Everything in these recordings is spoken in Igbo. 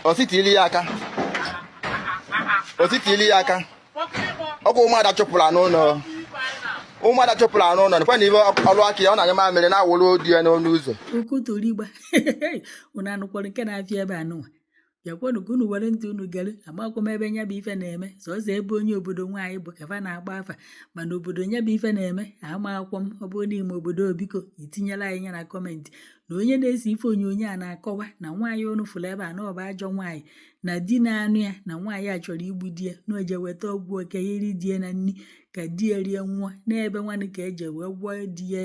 Ositili ya aka, ositili ya aka. Ọkwa ụmụada chụpụrụ n'ụlọ, ụmụada chụpụrụ n'ụlọ nekwa na ibe ọrụ aka ya, ọ na-anya mamịrị na-awụrụ di ya n'ọnụ ụzọ. Okotorigba, unu anụkwara nke na-afịa ebe anụnwa? Bịakwanụ ka unu were ntị unu gere. Amakwa m ebe nya bụ ife na-eme, sọsọ ebe onye obodo nwaanyị bụ ka fa na-agba afa, mana obodo nya bụ ife na-eme ama akwụkwọ m. Ọ bụrụ n'ime obodo, biko itinyela anyị ya na comment. Na onye na-ese ife onyonyo a na-akọwa na nwaanyị unu fụrụ ebe a na ọ bụ ajọ nwaanyị, na di na-anụ ya, na nwaanyị a chọrọ igbu di ya, na o je weta ọgwụ oke iri di ya na nni ka di ya rie nwụọ. N'ebe nwanne ka eje wee gwọọ di ya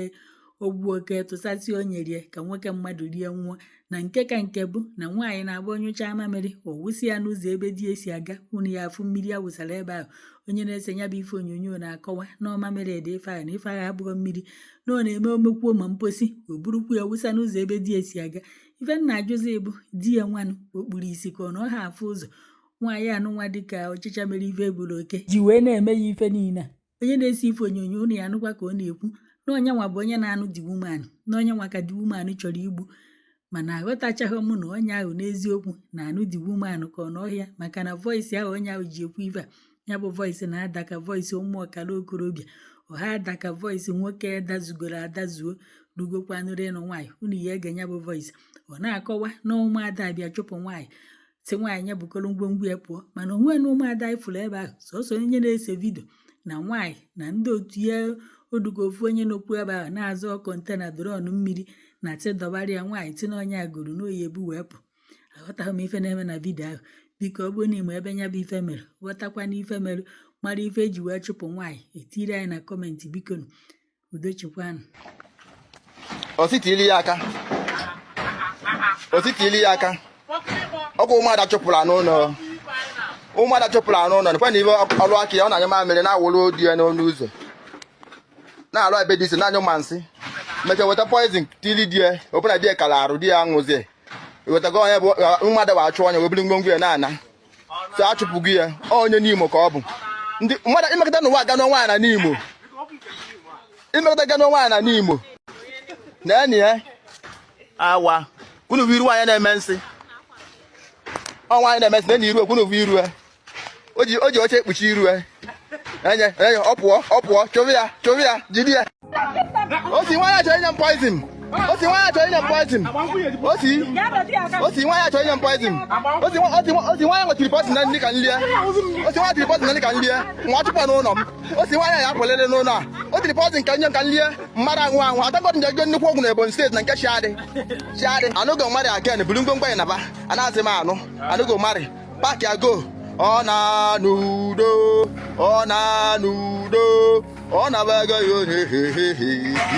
ọgwụ oke, tụsasị o nyere ya ka nwoke mmadụ rie nwụọ. Na nke ka nke bụ na nwaanyị na-agba onyụcha mamịrị, ọ wụsị ya n'ụzọ ebe di ya si aga. Unu ya afụ mmiri a wụsara ebe ahụ. Onye na-ese ya bụ ife onyonyo na-akọwa na ọ mamịrị dị ife ahụ, na ife ahụ abụghị mmiri, na ọ na-eme omekwuo ma mposi, o burukwu ya wụsa n'ụzọ ebe di ya si aga. Ife m na-ajụzi bụ, di ya nwanụ okpuru isi ka ọ na ọ ha afụ ụzọ nwaanyị anụnwa dịka ọchịcha mere ife egburu oke ji wee na-eme ya ife niile a? Onye na-ese ife onyonyo, unu ya anụkwa ka ọ na-ekwu na onye nwa bụ onye na-anụ the woman, na onye nwa ka the woman chọrọ igbu. Mana aghọtachaghị m na onye ahụ n'eziokwu na-anụ the woman ka ọ n'ọhịa, maka na voice ahụ onye ahụ ji ekwu ife a, ya bụ voice na-ada ka voice ụmụ ọkara okorobịa, ọha ada ka voice nwoke dazugoro adazuo rugokwanụrụ ịnụ nwaanyị. Unu ya ege ya bụ voice, ọ na-akọwa na ụmụada abịa chụpụ nwaanyị, si nwaanyị ya bukọrọ ngwongwo ya pụọ. Mana onwe na ụmụada ifuru ebe ahụ, sọsọ onye na-ese video na nwaanyị na ndị otu ya. Odugo ofu onye nọkwu ebe ahụ na-azọ container drum mmiri na tị dọbara ya nwaanyị, tinye onye agụrụ n'oyi ebu wee pụ. Aghọtaghị m ife na-eme na video ahụ. Biko, ọ bụrụ na ịma ebe nya bụ ife mere, ghọtakwa na ife mere, mara ife eji wee chụpụ nwaanyị, etiri anyị na comment. Biko nụ, udo chịkwanụ. Ositili ya aka, ositili ya aka. Ọkwa ụmụada chụpụrụ n'ụlọ, ụmụada chụpụrụ n'ụlọ nekwa na ibe ọrụ aka ya, ọ na-anya mamịrị na-awụrụ di ya n'ọnụ ụzọ, na-alụ ebe dị isi na-anyụ ma nsị, mechaa weta poison tili di ya, ọbụna di ya kara arụ, di ya anwụzie. Wetago onye bụ mmadụ wa achụ onye wee buru ngwongwo ya na-ana, so achụpụgo ya. Onye n'Imo ka ọ bụ. Ndị mmadụ imekọta n'ụwa aga n'nwaanyị na n'Imo, imekọta ga n'nwaanyị na n'Imo na enyi ya awa kwunu bụ iru nwaanyị na-eme nsị. Ọ nwaanyị na-eme nsị na enyi iru, kwunu bụ iru ya. O ji oche ekpuchi iru ya. Enye enye, ọ pụọ, ọ pụọ, chụrụ ya, chụrụ ya, jide ya. O si nwaanyị chọrọ inye m poison, o si nwaanyị chọrọ inye m poison, o si nwaanyị chọrọ inye m poison, o si nwaanyị nwetiri poison na nri ka nlie, o si nwaanyị tiri poison na nri ka nlie nwa chụpụ n'ụlọ m. O si nwaanyị ya akwalele n'ụlọ a, o tiri poison ka nye m ka nlie mmadụ anwụ anwụ. Atagọdụ nje nnukwu ọgwụ na Ebonyi State na nke Chiadị Chiadị. Anụgo mmadụ again, buru ngwongwo ya naba. Anaghịzị m anụ anụgo marry, pack ya go. Ọ na n'udo, ọ na n'udo, ọ na-abago ya onye hehehe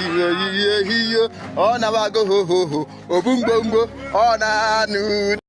ihe ihe ihe, ọ na-abago ho ho ho obu ngwongwo, ọ na n'udo.